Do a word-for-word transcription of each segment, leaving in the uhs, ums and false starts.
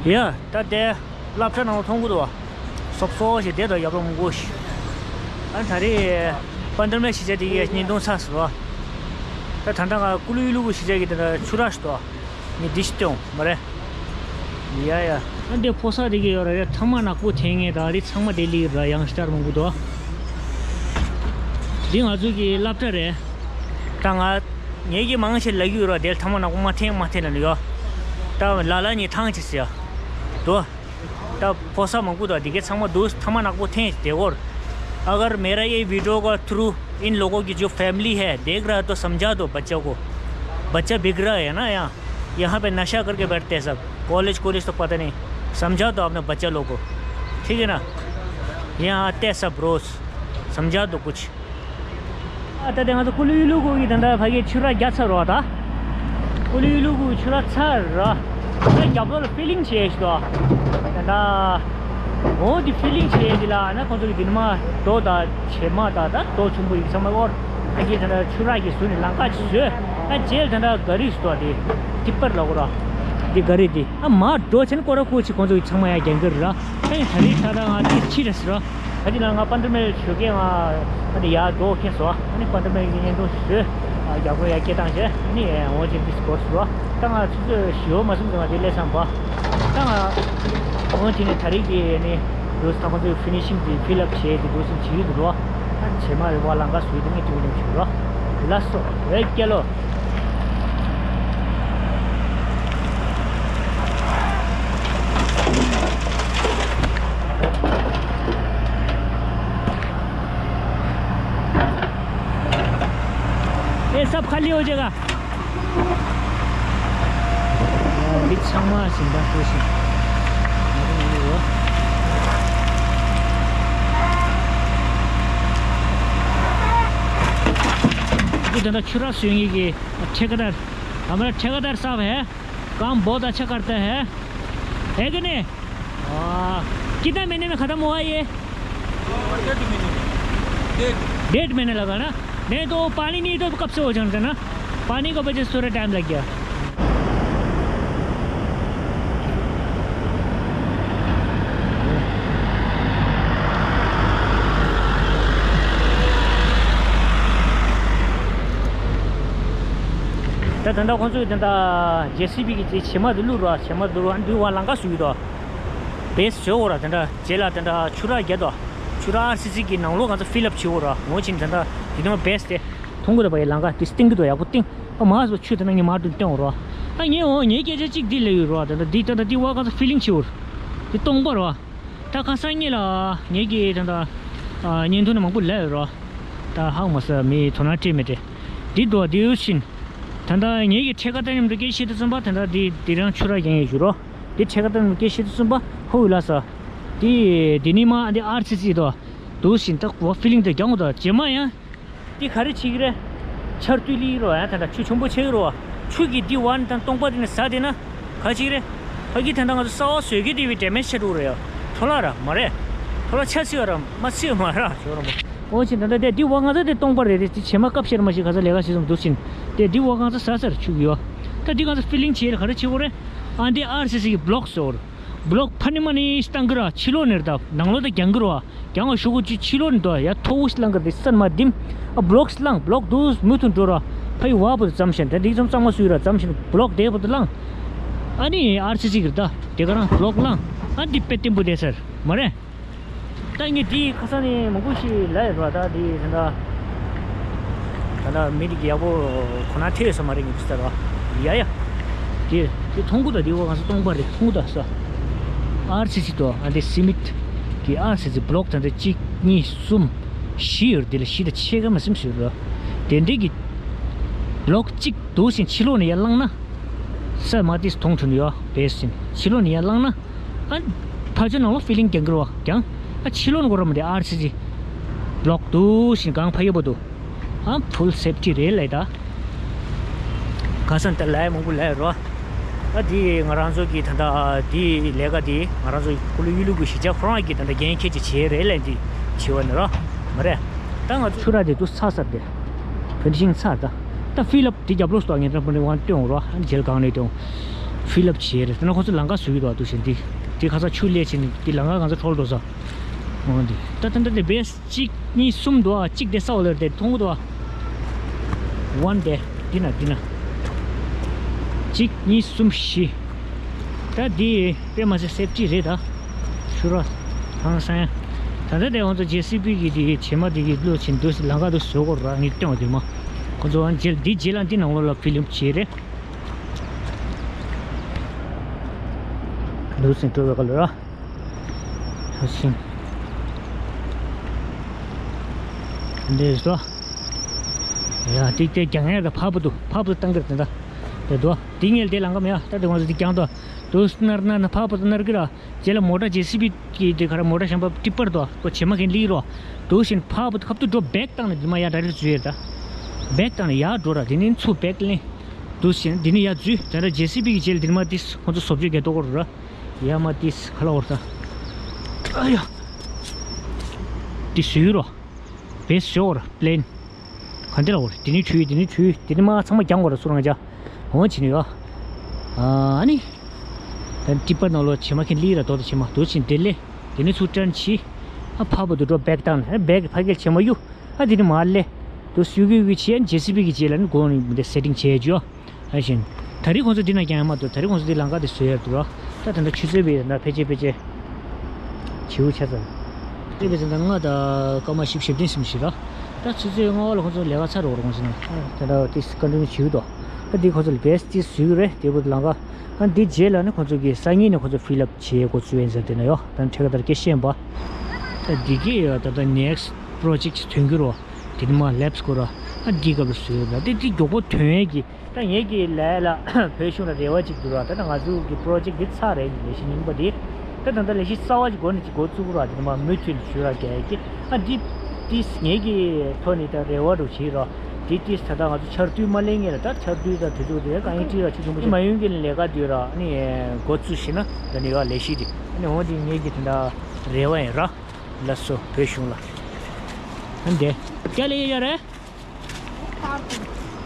ཡ། ད་དེ་སློབ་གྲྭ་ནང་ལ་མཐོང་གི་འདུག་བ། སོབ་སོབ་ཞིག་བསྡད་འདུག་ཡ་པ་མང་པོ་ཞིག་ཨ་ད་རེས་པན་དར་མེལ་གཞིས་ཆགས་དེ་གའི་བརྙན་ཐུང་ཚར་སོང་བ། ད་ད་ལྟ་ང་ཀུ་ལུ་ཡུ་ལུ་གུ་གཞིས་ཆགས་ཀྱི་དེ་འདྲ་ཆུ་རགས་ཤིག་འདུག་ངས་འདི་ཞིག་སྟོན་མ་རེད། ཡ་ཡ། ཨ་འདི་ཕོ་གསར་དེ་གའི་ཡོད་ར་རེད། ཐ་མག་ནག་པོ་འཐེན་ངེས་ད་རེས་ཚང་མ་དེ་ལི་ར་ཡང་སི་ཊར་མང་པོ་འདུག་འདི་ང་ཚོ་གི་སློབ་གྲྭ་རེད། ད་ང་ངེད་ཀྱིས་མང་ཆེ་ལབ་ཀྱི་ཡོད་ར། དེར་ཐ་མག་ནག་པོ་མ་འཐེན་མ་འཐེན་ལབ་ནས་ཡོད། ད་ལ་ལ་ནི་ཐང་ཆེ་ཟེར་ཡ། དོ། ད་ཕོ་གསར་མང་པོ་དང་དེ་གའི་ཚང་མ་འདུག་ཐ་མག་ནག་པོ་འཐེན་དེ་སྐོར། अगर मेरा ये वीडियो का थ्रू इन लोगों की जो फैमिली है देख रहा है तो समझा दो बच्चों को। बच्चा बिगड़ा है ना यहाँ। यहाँ पे नशा करके बैठते हैं सब। कॉलेज कॉलेज तो पता नहीं। समझा दो अपने बच्चा लोगों को। ठीक है ना। यहाँ आते हैं सब रोज। समझा दो कुछ। ཨ་ད་དེ་ང་ཚོ་ཀུ་ལུ་ཡུ་ལུ་གུ་གི་དེ་འདྲ་ཕ་གིའི་ཆུ་རགས་བརྒྱབ་ཚར་རོ་ད། ཀུ་ལུ་ཡུ་ལུ་གུ་ཆུ་རགས་ཚར་རོ། ད་རྒྱབ་ལོགས་ལ་ཧྥི་ལིང་བྱས་ཤི་དོ། ད་ད། འོ་དེ་ཧྥི་ལིང་བྱས་དེ་ལ་ན་ཁོང་ཚོ་གི་དེ་ནི་མ་རྡོ་དང་བྱེ་མ་དང་ད་རྡོ་ཆུང་པོ་ཡིག་ཚང་མ་དབོར། ཕ་གིའི་དེ་འདྲ་ཆུ་རགས་ཀྱི་ཟུར་ནས་ལམ་ཁ་ཅིག་བཟོས། ད་རྗེས་ལ་དེ་འདྲ་ག་རི་ཞིག་དོ་དེ། ཏི་པར་ལ་གོ་ར། དེ་ག་རི་དེ་ཨ་མ་རྡོ་ཆེན་ཀོ་ར་ཀོ་ཆི་ཁོང་ཚོ་གི་ཚང་མ་ཡ་རྒྱང་གི་ར། ད་ཡིན་ད་རི་ད་ད་ང་དེ་ཕྱི་རེད་ཟེར་རོ། ད་ཅི་ལ་ང་པན་ཏྲ་མེལ་ཞོགས་ཀས་ང་ཨ་ནི་ཡར་འགྲོ་ཁེལ་སོང་། ཨ་ནི་པན་ཏྲ་མེལ་གྱི་བརྙན་ཐུང་བཟོས། ཨ་རྒྱ་གོ་ཡར་སྐད་བཏང་བྱས་ཨ་ནི་འོང་ཅིག་འདི་སྐོར་སོང་། ད་ང་ཆུ་ཚོད་བཞི་པ་མ་ཟིན་ཙམ་ང་དེ་སླེབས་སམ་པ། ད་ང་འོང་དེ་ནས་ད་རེས་ཀྱི་ཨ་ནི་འདུག་ད་ཁོང་ཚོའི་ཕི་ནི་ཤིང་དེ་ཕིལ་ཨབ་བྱས་དེ་འདུག་སེམས་བྱེད་ཀྱི་འདུག་རོ། ཨ་ནི་བྱེ་མ་རེ་བ་ལང་ཀ་བཟོས་དེ་ངས་ཏིང་ཏིང་བྱེད་རོ། ལ་སོ་ཨེ་སྐྱེ་ལོ། ये सब खाली हो जाएगा। འདི་ཚང་མ་ཞིང་ཁ་ཐོག་ཞིང་། འདི་ད་ལྟ་ཆུ་རགས་བཟོ་མཁན་གྱི་ठेकेदार, हमारा ठेकेदार साहब है। काम बहुत अच्छा करता है, है कि नहीं? हाँ। कितना महीने में खत्म हुआ ये? डेढ़ महीने। डेढ़ महीने लगा ना? नहीं तो पानी नहीं तो कब से हो जाना था ना? पानी का वजह से थोड़ा टाइम लग गया। ད་ད་ལྟ་ཁོང་ཚོས་ད་ལྟ་ཇེ་སི་བི་གིས་བྱེ་མ་དེ་བླུགས་རོགས། བྱེ་མ་དེ་བླུགས་རོགས། འདི་བ་ལང་ཀ་བཟོས་ཀྱི་འདུག་བེས་བཟོས་འོ་ར། ད་ལྟ་རྗེས་ལ་ད་ལྟ་ཆུ་རགས་རྒྱག་འདུག་ཆུ་རགས་ཨར་སི་སི་གི་ནང་ལོགས་ང་ཚོ་ཕིལ་ཨབ་བྱེད་འོ་ར། འོ་ཕྱིན་ད་ལྟ་དེ་ནས་བེས་དེ་མཐོང་གི་འདུག་བ། ཡ་ལང་ཀ་དེ་སྟེང་གི་འདུག་ཡག་པོ་སྟེང་། ཨ་མ་སོ་ཆུ་དེ་ན་ངས་མར་དུ་བཏོན་འོ་ར། ཨ་ངས་འོ་ངའི་སྐད་ཆ་གཅིག་འདི་ལབ་ཡོད་ར། ད་ལྟ་འདི་ད་ལྟ་འདི་བ་ང་ཚོ་ཕིལ་ལིང་བྱེད་འོ་ར། འདི་སྟོང་པ་ར། ད་ཁ་སང་ཉིན་ལ་ངེད་ཀྱིས་ད་ལྟ་ཨ་བརྙན་ཐུང་ནས་མང་པོ་ལབ་ཡོད་རོ། ད་ཧ་གོ་མ་སོང་། མིའི་དོ་སྣང་སྤྲད་མེད་དེ། འདི་འདུག་འདི་ཡོད་ཕྱིན། ད་ལྟ་ངེད་ཀྱི་ཁྲེ་ཀ་ཏ་མཉམ་དུ་སྐད་བཤད་དུས་ཙམ་པ་ད་ལྟ་འདི་འདི་རང་ཆུ་རགས་རྒྱག་ཡས་ཞུ་རོ། འདི་ཁྲེ་ཀ་ཏ་མཉམ་དུ་སྐད་བཤད་དུས་ཙམ་པ་ཧོ་ཡུ་ལ་ས། འདི་འདི་ནི་མ་འདི་ཨར་སི་སི་དོ། འདུག་ཕྱིན་ད་གོ་ཕི་ལིང་དེ་རྒྱག་འོ་ད་རྗེས་མ་ཡང་། འདི་ག་རེ་བྱེད་ཀྱི་རེད། ཆར་དུས་ལི་རོ་ཡང་ད་ལྟ་ཆུ་ཆེན་པོ་ཆགས་ཀྱི་རོ། ཆུ་གི་འདི་བ་ནི་དང་སྟོང་པ་དེ་ནི་ཟ་དེ་ན་ག་ཅིག་རེད། ཕ་གི་ད་ལྟ་ང་ཚོ་ས་བ་བཟོས་ཀྱི་དེ་བི་ཌེ་མེ་ཇི་ཆགས་འགྲོ་རེད་ཡ། འཕྲོ་བརླག་ར་མ་རེད། འཕྲོ་བརླག་ཆ་སྲིད་ར་མ་སྲིད་མ་ར་ཞོ་ར་མ། འོ་ཕྱིན་ད་ལྟ་དེ་འདི་བ་ང་ཚོ་དེ་སྟོང་པ་རེད་དེ་བྱེ་མ་སྐབས་ཤར་མ་ཞིག་ག་ཚོད་ལས་ཀ་བྱེད་སོང་འདུག་ཕྱིན། དེ་འདི་བ་ང་ཚོ་ཟ་ས་ར་ཆུ་གི་ཡོ། ད་འདི་ང་ཚོ་ཕི་ལིང་བྱེད་ལ་ག་རེ་བྱེད་དགོས་རེད། ཨ་འདི་ཨར་སི་སི་གི་བློག་ཟེར། བློག་ཕ་ནི་མ་ནི་སྟང་གི་ར་ཕྱི་ལོགས་ནས་ར་ད་ནང་ལོགས་ད་རྒྱང་གི་ར་བ། རྒྱང་བ་ཤོག་གུ་གཅིག་ཕྱི་ལོགས་ནས་ད་ཡ་མཐོ་བོ་ཞིག་ལང་གི་ར་དེ་སན་མ་ལྡིམ། ཨ་བློག་སི་ལང་བློག་དུ་མུ་མཐུད་འགྲོ་ར། ཕ་ཡི་བ་བུ་དུ་ཙམ་ཞན་ད་འདི་ཙམ་གཙང་མ་སུ་ཡི་ར་ཙམ་ཞན་བློག་དེ་བུ་དུ་ལང་། ཨ་ནི་ཨར་སི་སི་གི་ར་ད་དེ་ག་རང་བློག་ལང་། ཨ་འདི་དཔེ་བརྟན་པོ་བསྡད་ཚར་མ་རེད། ད་ངས་འདི་ཁ་སང་ནས་མང་པོ་ཞིག་ལབ་ཡོད་ར། ད་འདི་ད་ད་ད་མི་འདི་གི་ཡག་པོ་གོ་ན་ཐེ་ཡོད་ས་མ་རེད་ངས་བི་ས་ར། ཡ་ཡ། དེ་དེ་མཐོང་གི་ད་འདི་བ་ང་ཚོ་སྟོང་པ་རེད་མཐོང་གི་ད་ས། ཨར་སི་སི་དོ་ཨ་འདི་སི་མིད་གི་ཨར་སི་སི་བློག་ད་འདི་གཅིག་གཉིས་གསུམ་བཞི་ཡོད་ར། འདི་ལ་བཞི་ད་ཕྱེད་ཀ་མ་ཟིན་ཞིག་ར། དེ་འདྲའི་གི་བློག་གཅིག་འདུག་ཕྱིན་ཕྱི་ལོགས་ནས་ཡར་བླངས་ན། ས་མ་ཏིས་མཐོང་ཐུབ་ནི་ཡོད་བེས་ཕྱིན་ཕྱི་ལོགས་ནས་ཡར་བླངས་ན། ཨ་ཕ་ཆོ་ནང་ལོགས་ཕི་ལིང་རྒྱང་གི་ར་བ་རྒྱང་། ཨ་ཕྱི་ལོགས་ནས་གོ་ར་མ་དེ་ཨར་སི་སི་བློག་འདུག་ཕྱིན་གང་ཕ་ཡོད་པ་འདུག་ཨ་ཕུལ་སེབ་ཊི་རེད་ལས་ད། ག་ས་ད་ལས་མང་པོ་ལས་རོ། ཨ་དེ་ང་རང་ཚོ་གི་ད་ལྟ་དེ་ལས་ཀ་དེ་ང་རང་ཚོ་ཀུ་ལུ་ཡུལ་ལུ་གི་གཞིས་ཆགས་ཁོ་རང་གི་ད་ལྟ་འགན་འཁྱེར་ཅིག་བྱེད་རེད་ལས་འདི་བྱེད་པ་ནི་རོ། མ་རེད། ད་ང་ཚོ་ཆུ་ར་དེ་དུ་ཚ་ཚར་དེ་ཕི་ནི་ཤིང་ཚར་ད། ད་ཕིལ་ཨབ་དེ་རྒྱབ་ལོགས་སུ་ངས་ད་ཕུ་ནི་ཝང་སྟོན་རོ། ཨ་མཇལ་གང་ནས་སྟོན། ཕིལ་ལབ་བྱས་རེད། དེ་ན་ཁོ་ཚོ་ལམ་ཁ་བཟོ་གི་འདུག་ཨ། འདུག་བཞིན་དེ་དེ་ཁ་སང་ཆུ་ལས་བྱས་ནས་དེ་ལམ་ཁ་གང་ཚ་འཕྲོ་འགྲོ་ས། འོ་འདི་ད་ད་ད་དེ་བེས་གཅིག་གཉིས་གསུམ་འདུག་ཨ། གཅིག་དེ་ས་འོག་ལ་དེ་མཐོང་གི་འདུག་ཨ། ཝན་དེ་འདི་ན་འདི་ན་གཅིག་གཉིས་གསུམ་བཞི། ད་འདི་དཔེ་མ་ཚད་སེབ་ཊི་རེད་ད། ཤུ་ར་ཧང་སང་ཡ། ད་ལྟ་དེ་ཁོང་ཚོ་ཇེ་སི་བི་གི་དེ་བྱེ་མ་དེ་གི་བླུགས་བྱས་འདུག་ལམ་ཁ་དུ་བཟོ་དགོས་ར། ངས་སྟོན་བ་དེ་མ་ཁོང་ཚོ་ཨ་ནི་རྗེས་འདི་རྗེས་ལ་འདི་ནང་ལོགས་ལ་ཕིལ་ལིམ་བྱས་རེད། འདུག་སེ་འགྲོ་བའི་སྐབས་ལ་ར། ཧ་ཤིང་། འདི་རེད་དོ། ཡ་ཏིག་ཏིག་རྒྱང་ཡ་ར་ཕ་བུ་དུ་ཕ་བུ་བཏང་གི་རེད་ད། རེད་དོ། འདི་ངས་དེ་ལམ་ཁ་མེད་ཡ། ད་དེ་ང་ཚོ་འདི་རྒྱང་དོ། འདུག་སེ་ནར་ནར་ན་ཕ་བུ་དུ་ནར་གི་ར། རྗེས་ལ་མོ་ཊ་ཇེ་སི་བི་གི་དེ་ག་ར་མོ་ཊ་གཞན་པ་ཊི་པར་དོ་ཁོ་བྱེ་མ་གིན་ལི་རོ། འདུག་བཞིན་ཕ་བུ་ཁབ་ཏུ་འགྲོ་བེག་བཏང་ནས་འདི་མ་ཡ་ཌའི་རེག་འཛུལ་ཡས་ད། བེག་བཏང་ནས་ཡར་འགྲོ་ར། དེ་ནས་ཚུར་བེག་ལེན། འདུག་བཞིན་འདི་ནས་ཡར་འཛུལ་དེ་འདྲ་ཇེ་སི་བི་གི་རྗེས་ལ་འདི་མ་ཏིས་ཁོང་ཚོ་བཟོ་བཅོས་རྒྱག་ཐོག་ར། ཡ་མ་ཏིས་ཁ་ལ་འོར་ད། ཨ་ཡ། ཏིས་ཟུལ་རོ། བེས་ཤོར་པི་ལེན། ག་འདི་ལ་འོར་དེ་ནས་འཁྲུལ་དེ་ནས་འཁྲུལ་དེ་ནས་མ་ཚང་མ་རྒྱང་བར་སུ་རང་ཅག་འོང་བྱེད་ནི་ཡོད། ཨ་ནི། ད་ཊི་པར་ནང་ལོགས་བྱེ་མ་ཁེན་ལི་ར་དོ་ད་བྱེ་མ་དུ་ཕྱིན་དེ་ལས་དེ་ནས་ཚུར་ཊརན་ཕྱིས། ཨ་ཕ་བུ་དུ་འགྲོ་བེག་བཏང་ཨ་བེག་ཕ་གིར་བྱེ་མ་གཡུག་ཨ་དེ་ནས་མར་སླེབས། དུ་སུ་གུ་གུ་བྱས་ཇེ་སི་བི་གི་རྗེས་ལ་ནི་སྒོ་ནས་མི་འདི་སེ་ཊིང་བྱས་རྒྱུ། ཨ་བཞིན། ད་རེས་ཁོང་ཚོ་འདི་ན་རྒྱང་ཡང་མ་གཏོགས་ད་རེས་ཁོང་ཚོ་འདི་ལམ་ཁ་དེ་བཟོས་ཡོད་འདུག་ར། ད་ད་ལྟ་ཆུ་ཚོད་པའི་ད་ཕལ་ཆེར་ཕལ་ཆེར། བྱིའུ་ཆ་ཚང་། ཆུ་ཚོད་པའི་ད་ལྟ་ལྔ་དང་སྐར་མ་བཞི་བཅུ་ཞེ་བདུན་ཙམ་ཞིག་ར། ད་ཆུ་ཚོད་ལྔ་པ་ལ་ཁོང་ཚོ་ལས་ཀ་ཚར་རོགས་རོགས་ཟེར་ན། ད་ལྟ་དེ་ཀོན་ཊི་ནིའུ་བྱེད་ཀྱི་འདུག་ད་འདི་ཁོང་ཚོ་ལ་བེས་ཏི་བཟོས་ཀྱི་རེད་དེ་བུ་ལམ་ཁ། ཨ་འདི་རྗེས་ལ་ནི་ཁོང་ཚོ་གི་སང་ཉིན་ནས་ཁོང་ཚོ་ཕིལ་ལབ་བྱེད་འགོ་བཙུགས་ཡིན་ཟེར་དེ་ན་ཡོ། ད་ནི་ཁྲེ་ཁ་དར་སྐད་བཤད་པ། ད་འདི་གི་ཡོ་ད་ད་ནེག་སི་པོ་རོ་ཇེག་ཐོན་གྱི་རོ། དེ་ནི་མ་ལེབ་སི་ཀོ་ར། ཨ་འདི་སྐབས་ལ་བཟོས་ཡོད་ལ་དེ་དེ་མགྱོགས་པོ་ཐོན་ཡས་ཀྱི། ད་ངེད་ཀྱི་ལས་ལ་བོད་གཞུང་ལ་རེ་བ་ཅིག་འདུག་ར། ད་ད་ང་ཚོ་གི་པོ་རོ་ཇེག་འདི་ཚར་རེད་ལས་གཞི་རྙིང་པ་འདི། ད་ད་ད་ལས་གཞི་གསར་བ་ཅིག་འགོ་ནས་ཅིག་འགོ་བཙུགས་ར་དེ་མ་མུ་མཐུད་ནས་ཞུ་ར་རྒྱག་གི། ཨ་འདི་ཏིས་ངེད་ཀྱི་ཐོག་ནས་ད་རེ་བ་རུ་བྱེད་ར། འདི་ཏིས་ད་ད་ང་ཚོ་ཆར་དུས་མ་ལེན་ངེས་ལ་ད་ཆར་དུས་ད་དུས་ཚོད་དེ་རྐང་ཡིན་ཏི་ར་ཆུ་ཆུང་པོ་ཅིག་མ་ཡུན་གྱི་ལས་ཀ་དུས་ར་ཨ་ནི་འགོ་བཙུགས་ཤེ་ན་ད་ནི་ཡོ་ལས་གཞི་འདི་ཨ་ནི་འོང་འདི་ངེད་ཀྱི་ད་ད་རེ་བ་ཡིན་ར། ལགས་སོ་བོད་གཞུང་ལ། ཨ་འདི་ཀ་ལས་ཡོད་རེད།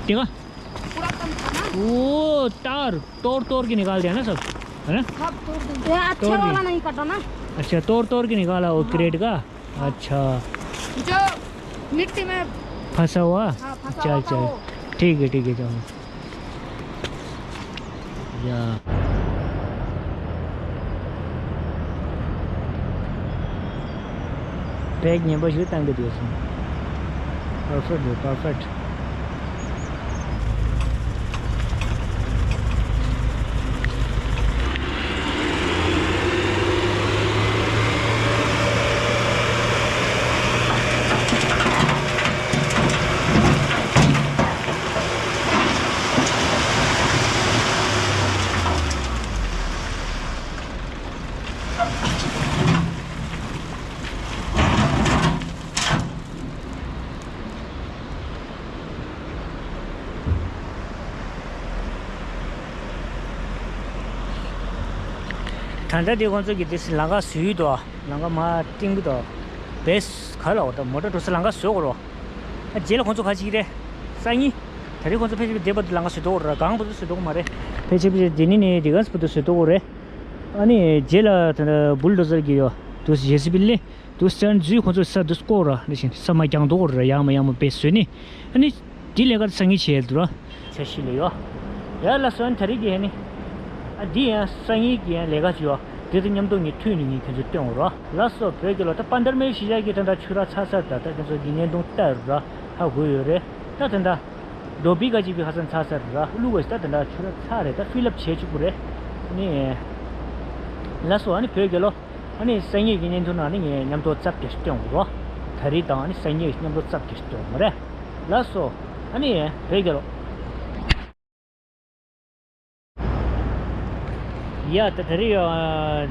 देखा? पूरा कम था ना। वो तार तोड़ तोड़ के निकाल दिया ना सब, है ना? सब तोड़ दिया। ये अच्छा तोड़ वाला दिया। नहीं काटा ना। अच्छा, तोड़ तोड़ के निकाला वो हाँ। क्रेट का। हाँ। अच्छा। जो मिट्टी में फंसा हुआ। हाँ, फंसा चल हुआ था चल। वो। ठीक है ठीक है चलो। ཡ། བེག་ངན་པ་ཞིག་བཏང་གི་འདུག་སོང་། པར་ཕེག་འདུག་པར་ཕེག། ད་ལྟ་དེ་ཁོང་ཚོ་གི་དེ་ལམ་ཁ་བཟོས་འདུག་ལམ་ཁ་མར་བཏིང་གི་འདུག་བེས་ག་ལ་འོ་ད་མོ་ཊ་འགྲོ་ས་ལམ་ཁ་བཟོ་དགོས་རོ། ཨ་རྗེས་ལ་ཁོང་ཚོ་ག་ཅིག་རེད། སང་ཉིན། ད་རེས་ཁོང་ཚོ་ཕལ་ཆེར་བདེ་བར་དུ་ལམ་ཁ་བཟོས་འདུག་ར་གང་བར་དུ་བཟོས་འདུག་མ་རེད། ཕལ་ཆེར་ཕལ་ཆེར་དེ་ནི་ནི་དེ་ག་བར་དུ་བཟོས་འདུག་རེད། ཨ་ནི་རྗེས་ལ་ད་ལྟ་བུལ་ཌོ་ཟར་གི་ཡོ། དུ་ཇེ་སི་བི་ལེན། དུ་སི་ཊན་འཛུལ་ཁོང་ཚོ་ས་དུ་སྐོར་ར་ནི་བཞིན་ས་མ་རྒྱང་མདོག་ར་ཡང་མ་ཡང་མ་བེས་བཟོས་ནི། ཨ་ནི། དེ་ལས་ཀ་སང་ཉིན་བྱས་འདུག་ར། ཆ་ཤི་ལེ་ཡོ། ཡ་ལ་སོན་ད་རིག་གི་ཧེ་ནི། ཨ་འདི་ཡང་སང་ཉིན་གྱི་ཡང་ལས་ཀ་བྱོས། དེ་དང་མཉམ་དུ་ངས་མཐུད་ནས་ངས་ཁྱོད་ཚོ་སྟོན་འོང་ར། ལ་སོ་བོད་ཀྱི་ལོ་ད་པན་དར་མའི་གཞིས་ཆགས་ཀྱི་ད་ད་ཆུ་ར་ཚ་ཚ་ད་ད་ཁྱོད་ཚོ་གི་བརྙན་ཐུང་ལྟ་ར་ཧ་གོ་ཡོད་རེད། ད་ད་ད། རྡོ་སྦིས་ཀ་ཅིག་གི་ཁ་སང་ཚ་ཚ་ར་ཀླུ་ག་ཞིག་ད་དེ་འདྲ་ཆུ་ར་ཚ་རེད་ད་ཕི་ལབ་བྱས་ཆུག་པོ་རེད། ནི། ལགས་སོ་ཨ་ནི་བོད་རྒྱལ་ལོ། ཨ་ནི་སང་ཉིན་གྱི་བརྙན་ཐུང་ནང་ནི་ངས་མཉམ་དུ་ཙབ་རྒྱ་ཞིག་སྟོན་འོང་རོ། ད་རེས་དང་ཨ་ནི་སང་ཉིན་མཉམ་དུ་ཙབ་རྒྱ་ཞིག་སྟོན་འོང་རེད། ལགས་སོ། ཨ་ནི་བོད་རྒྱལ་ལོ། ཡ་ད་ད་རེས་ཡ།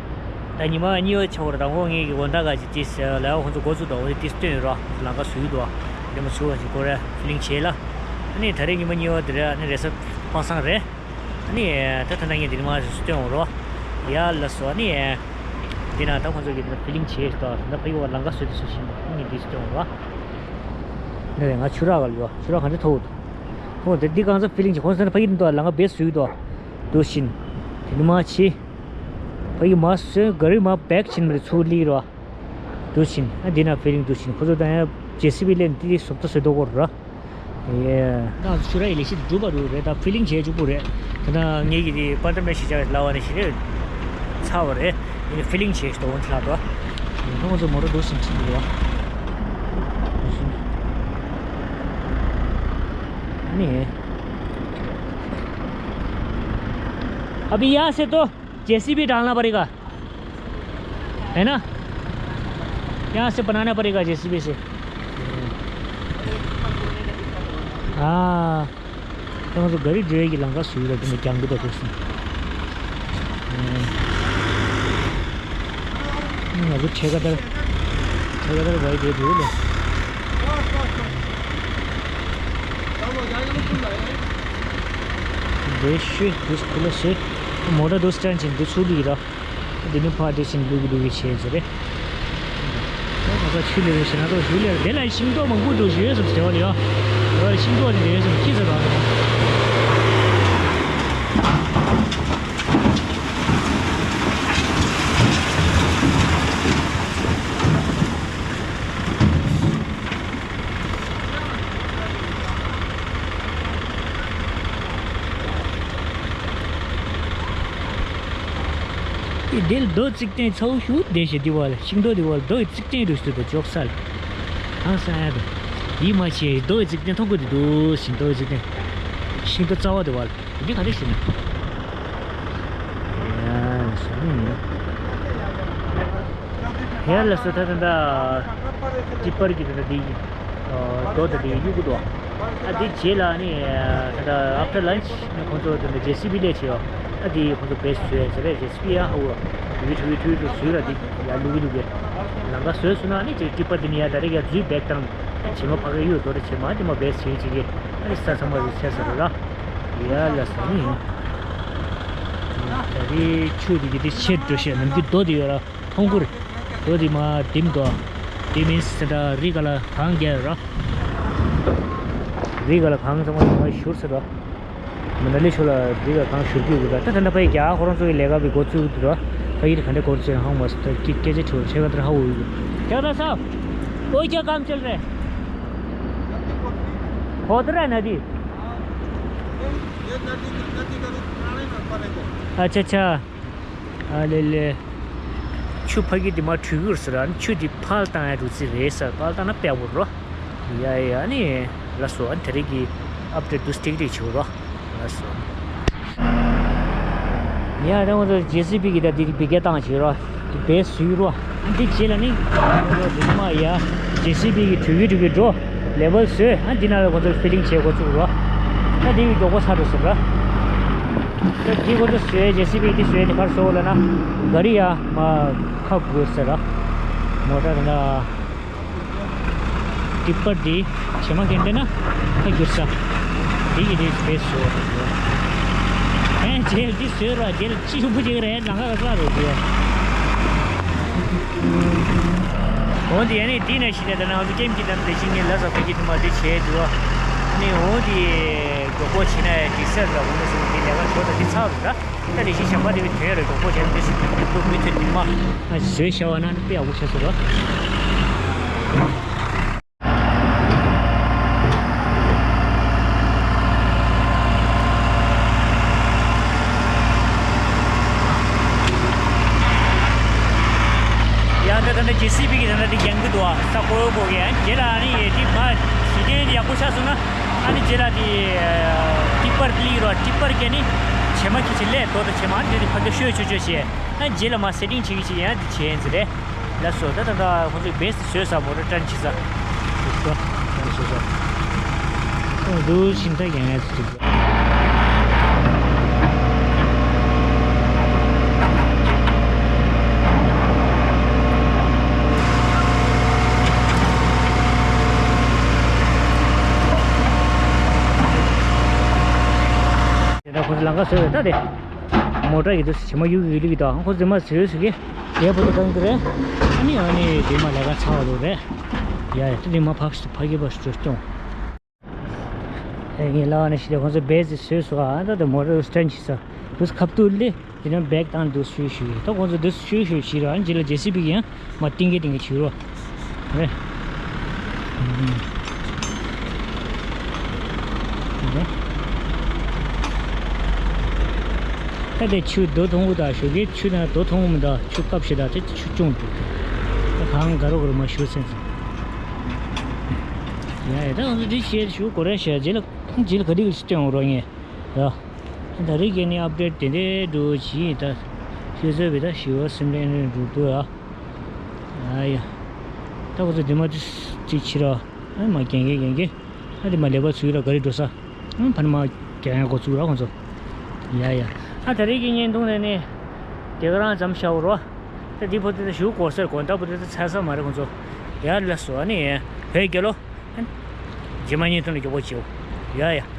ད་ཉི་མ་གཉིས་པ་ཆགས་པ་རེད་ད་ངོ་ངེད་ཀྱི་དགོང་དག་ག་ཅིག་ཅིག་ལས་ཁོང་ཚོ་འགོ་བཙུགས་དང་འོ་དེ་སྟོན་ཡོད་རོ། ལམ་ཁ་བཟོས་ཡོད་དོ། དེ་མ་བཟོས་པ་ཞིག་ཁོ་རེ་ཕི་ལིང་བྱས་ལ། ཨ་ནི་ད་རེས་ཉི་མ་གཉིས་པ་དེ་རེད་ཨ་ནི་རེས་གཟའ་པ་སངས་རེད། ཨ་ནི་ད་ད་ལྟ་ངས་འདི་ནས་མར་སྟོན་འོང་རོ། ཡ་ལགས་སོ་ཨ་ནི། འདི་ན་ད་ཁོང་ཚོ་གིས་འདི་ན་ཕི་ལིང་བྱས་ཏོ་ད་ཕ་གི་བ་ལམ་ཁ་བཟོས་ཏེ་སུ་ཤེས་ན་ངས་འདི་སྟོན་འོང་རོ། འདི་ང་ཆུ་རག་ག་ལ་ཡོད་ཆུ་རག་གང་འདྲ་ཐོག་འདུག་ཁོང་དེ་འདི་གང་ཚ་ཕི་ལིང་བྱས་ཁོང་ཚོ་ཕ་གི་འདི་འདུག་ལམ་ཁ་བེས་བཟོས་འདུག་འདུག་བཞིན། ནི་མ་ཕྱི། ཕ་གི་མ་སོན་ག་རི་མ་བེག་ཕྱིན་པ་རེད། ཚུར་ལི་རོ། འདུག་ཕྱིན་ཨ་འདི་ན་ཕི་ལིང་འདུག་ཕྱིན། ཁོ་ཚོ་དང་ཡང་ཇེ་སི་བི་ལེན་ཏི་སོབ་ཏ་སོད་དོ་གོ་ར། ཡེ། ད་ཆུ་ར་ཡི་ལས་ཤི་འགྲུབ་པ་རུ་རེད། ད་ཕི་ལིང་བྱས་བཅུག་པོ་རེད། ད་ད་ངེད་ཀྱི་དེ་པ་ཏ་མེ་ཤི་ཅག་ལ་བ་ནས་ཤི་རེད། ཚ་བ་རེད། ཡིན་ཕི་ལིང་བྱས་ཤི་དོ་འོན་ལ་དོ། ཁོང་ཚོ་མོ་ཊ་འདུག་ཕྱིན་ཕྱིན་འདུག་བ། ནི། अभी यहाँ से तो जेसीबी डालना पड़ेगा, है ना? यहाँ से बनाना पड़ेगा जेसीबी से। हाँ। ད་ང་ཚོ་ག་རི་འགྲོ་ཡས་ཀྱི་ལམ་ཁ་སུ་ཡོད་ལ་དེ་འདྲ་རྒྱང་གི་འདུག་ཟེར། ང་ཚོ་ཁྲེ་ཀ་ཏར། ཁྲེ་ཀ་ཏར་བའི་འདྲ་འདུག་ལ། འདི་ཤོད་འདི་ཁུ་ལ་ཤོད། མོ་ཊ་འདུག་སི་ཊན་ཅིང་འདི་ཚུར་ལུས་ར། འདི་ནི་ཕར་འདི་བཞིན་ལུག་གི་ལུག་གི་བྱས་ཟེར་རེད། ད་ང་ཚོ་ཆུ་ལས་རེད་ཞེ་ན་ད་ཞུ་ལས་རེད། དེ་ལ་ཤིང་ཏོག་མང་པོ་འདུག་ཞུ་ཡས་སུ་དེ་བ་ལ་ཡོ། དེ་བ་ལ་ཤིང་ཏོག་དེ་རེད་སུ་ཁྱི་ཟེར་བ་རེད། འདི་འདི་ལ་རྡོ་བརྩིགས་ཏེ་ཚ་བོ་ཞུ་བདེ་ཞེ་འདི་བ་ལ་ཤིང་རྡོ་འདི་བ་ལ་རྡོ་ཡི་བརྩིགས་ཏེ་རུ་ཞུ་དུ་ཅོག་ས་ལ། ཧང་སང་ཡ་དུ། ཡིད་མ་ཆེས་རྡོ་ཡི་བརྩིགས་ཏེ་མཐོང་གི་འདུག་འདུག་ཞིང་རྡོ་ཡི་བརྩིགས་ཏེ། ཤིང་རྡོ་རྩ་བ་འདི་བ་ལ་འདི་ག་རེ་ཞུ་ན། ཡ་ཞུ་ནི་ཡིན། ཡ་ལ་སོ་ད་ད་ད་ཏི་པར་གི་ད་ད་འདི་རྡོ་ད་འདི་གཡུག་གི་འདུག་ཨ་འདི་རྗེས་ལ་ནི་ད་ད་after lunch ནི་ཁོང་ཚོ་ད་ད་ཇེ་སི་བི་ལས་བྱེད་ཡོ། ཨ་འདི་ཁོང་ཚོ་བེས་བཟོས་ཟེར་རེད། ཇེ་སི་བི་ཡ་ཧ་འུ་ཡུ་ཐུ་ཡུ་ཐུ་ཡུ་ཐུ་བཟོས་ར་འདི་ཡ་ལུག་གི་ལུག་གི་ལམ་ཁ་བཟོས་སོང་ན་ནི་ཅིག་ཏི་པར་འདི་ནི་ཡ་ད་རེ་ཡ་འཛུལ་བེག་བཏང་བྱེ་མ་ཕ་གི་གཡུག་རྡོ་ད་བྱེ་མ་འདི་མ་བེས་བྱེད་ཅིག་གི་ཨ་ནི་ས་ཚང་མ་རུ་ཆས་ཟེར་ར་ཡ་ལ་ས་ནི་ད་རེ་ཆུ་འདི་གི་འདི་ཆེར་འགྲོ་ཤེས་ནམ་རྒྱུན་རྡོ་འདི་ཡོད་ར། ཐོང་གུར། རྡོ་དེ་མ་དིམ་དོ། དེ་མིན་སི་ད་རི་ག་ལ་གང་རྒྱལ་ར། རི་ག་ལ་གང་ཚང་མ་ཚང་མ་ཤུར་སི་ར། མི་ན་ལི་ཆུ་ལ་རི་ག་གང་ཤུར་རྒྱུ་གི་ར། ད་ད་ད་ཕའི་རྒྱ་ཁོ་རང་ཚོ་གི་ལས་ཀ་གི་འགོ་བཙུགས་དུ་ར། ཕ་ཡི་ག་འདྲ་འགོ་བཙུགས་ཧང་མ་སི་ད་སྐད་ཆ་ཆུ་ཆེ་ག་ད་ཧ་འུ་ཡུ། ཁྱེད་ད་ས། ཨོ་ཁྱེད་གམ་ཆལ་རེད། ཧོ་ད་ར་ན་དི། ཨ་ཆ་ཆ། ཨ་ལེ་ལེ། ཆུ་ཕ་གི་དེ་མ་འཁྲུལ་གྱུར་ཟེར་ར། ཆུ་དེ་ཕར་བཏང་ཡ་འགྲོ་རྩིས་རེད་ཟེར། ཕར་བཏང་ན་དཔེ་བོར་རོ། ཡ་ཡ་ནི། ལ་སོ་ཨ་དེ་རིགས་ཀྱི་ཨབ་ཌེ་ཊི་དུ་སྟིག་རིག་བྱེད་རོ། ལ་སོ། ཡ་ད་ང་ཚོ་ཇེ་སི་བི་གི་ད་དེ་རིགས་བི་གེ་བཏང་བྱེད་རོ། དེ་བེ་སུའི་རོ། འདི་རྗེས་ལ་ནི། ང་ཚོ་འདི་མ་ཡ། ཇེ་སི་བི་གི་འགྲུལ་གི་འགྲུལ་གི་འགྲོ། ལེ་བལ་བཟོས། ཨ་འདི་ནང་ལ་ཁོ་ཚོ་ཕི་ལིང་བྱེད་འགོ་བཙུགས་རོ། ད་འདི་གི་མགྱོགས་པོ་ཚར་འགྲོ་ཟེར་ར། ད་འདི་ཁོ་ཚོ་བཟོས། ཇེ་སི་བི་འདི་བཟོས་ནས་གར་སོང་ལ་ན། ག་རི་ཡ་མ་ཁ་དགོས་ཟེར་ར། མོ་ཊ་ན། ཏི་པར་འདི་བྱེ་མ་གན་དེ་ན་ཁ་བསྒྱུར་ས། འདི་གི་འདི་བཟོས་སོ། ཨེ་རྗེས་འདི་བཟོས་ར་རྗེས་ལ་ཅི་ཞུ་བུ་ཅིག་རེད། ལང་ཀ་ག་ས་རེད་ཟེར། འོ་འདི་ཡ་ནི་འདི་ནས་ཤི་ནས་ད་ནང་ང་ཚོ་ཀེམ་གྱི་དམ་དེ་ཤི་ངེས་ལ་ས་ཕ་གི་དུ་མ་འདི་བྱས་འདུག་བ། ནི་འོ་འདི་མགྱོགས་པོ་བྱེད་ན་འགྲིག་ས་རེད། འོ་ན་སོང་འདི་ལས་ཀ་ཞོ་དང་འདི་ཚར་རེད་ར། ད་ནི་ཤི་ཞང་པ་འདི་བའི་དོན་རེད། མགྱོགས་པོ་བྱས་ན་འདི་སུ་འདུག་མུ་མཐུད་འདི་མ་ཨ་བཟོས་བྱ་བ་ན་ནི་དཔེ་ཡག་པོ་བྱས་སོང་ར། ཡང་ད་ད་ནི་ཇེ་སི་བི་གི་ད་ནི་འདི་རྒྱང་གི་འདུག་ཨ། ས་ཀོ་ཡོ་ཀོ་གི་ཨ་རྗེས་ལ་ཨ་ནི་ཡེ་འདི་མ་ཞི་བདེ་འདི་ཡག་པོ་ཆགས་སོང་ན། ཨ་ནི་རྗེས་ལ་དེ་ཏི་པར་ལི་རོ། ཏི་པར་གྱི་ནི་བྱེ་མ་ཁྱི་ཆེ་ལས་དོ་དང་བྱེ་མ་དེ་དེ་ཕ་གི་ཤོད་ཆོ་ཆོ་བྱས། ཨ་རྗེས་ལ་མ་སེ་ཊིང་བྱེད་ཀྱི་བྱེད་ཡ་དེ་བྱས་ཡིན་ཟེར་རེད། ལ་སོ་ད་ད་ད་ཁོང་ཚོས་བེས་བཟོས་ས་མོ་ཊ་ཊན་བྱེད་ས། བཟོས་ས། ཁོང་ཚོས་བཟོས་ས། ཁོང་ཚོས་ཤིང་རྟ་ཡང་ཡང་ཚུགས། དེ་ད་ཁོ་ཚོ་ལམ་ཁ་བཟོས་པའི་ད་དེ། མོ་ཊ་ཡི་དུ་བྱེ་མ་གཡུག་གི་ལུག་གི་ད་ཁོ་ཚོ་མ་བཟོས་ཟིག་གི་དེ་བུ་དུ་གང་གི་རེད། ཨ་ནི་ཨ་ནི་དེ་མ་ལས་ཀ་ཚ་བ་ལོ་རེད། ཡ་ཡ་དེ་དེ་མ་ཕག་ཕ་གི་བ་སུ་སྐྱོང་། ཨེ་ངས་ལ་ཨ་ནི་ཤི་དེ་ཁོ་ཚོ་བེས་བཟོས་སོ། ཨ་ད་དེ་མོ་ཊ་སི་ཊན་བྱེད་ས། དུས་ཁབ་ཏུ་ལེ། དེ་ནས་བེག་དང་དུ་ཤུ་ཤུ་ད་ཁོང་ཚོ་དུ་ཤུ་ཤུ་བྱེད་ར་རྗེས་ལ་ཇེ་སི་བི་གིས་ཡང་མ་ཏིང་གེ་ཏིང་གེ་བྱེད་རོ། རེད། ད་དེ་ཆུ་རྡོ་མཐོང་གི་ད་ཞོགས་ཀས་ཆུ་ན་རྡོ་མཐོང་གི་མི་ད་ཆུ་སྐབས་ཤིག་ད་དེ་ཆུ་ཅུང་འདུག་ད་གང་ག་རོ་ག་རོ་མ་ཞུ་སེམས་སོང་། ཡ་ཡ་ད་ང་ཚོ་འདི་ཤེར་ཞུ་གོ་རེ་ཤེར་རྗེས་ལ་རྗེས་ལ་ག་དེ་གི་སྟོན་འོང་རོགས་ངས་ཡ། ད་རིག་གི་ནི་ཨབ་ཌེཊ་དེ་འདྲའི་འགྲོ་བྱིས་ད་ཤེས་ཚོད་བི་ད་ཞི་བ་སེམས་ལེན་རེ་འགྲོ་འདུག་ཨ། ཨ་ཡ། ད་ཁོ་ཚོ་དེ་མ་དུས་ཅིག་ཕྱི་ར་ཨ་མ་རྒན་གི་རྒན་གི་ཨ་དེ་མ་ལས་པ་ཚུགས་ར་ག་རེ་འགྲོ་ས་ཨ་ཕ་ནི་མ་རྒན་གི་འགོ་ཚུགས་ར་ཁོ་ཚོ། ཡ་ཡ། ཨ་ད་རིག་གི་བརྙན་ཐུང་ནས་ནི་དེ་ག་རང་ཙམ་བྱ་འོ་རོ། ད་དེ་ཕོ་དེ་ད་ཞུ་གོ་སར་གོ་ད་ཕོ་དེ་ད་ཚ་ས་མ་རེད་ཁོ་ཚོ། ཡ་ལ་སོ་ཨ་ནི་བོད་རྒྱལ་ལོ། རྗེས་མ་བརྙན་ཐུང་ལ་མགྱོགས་པོ་བྱེད་འོ། ཡ་ཡ།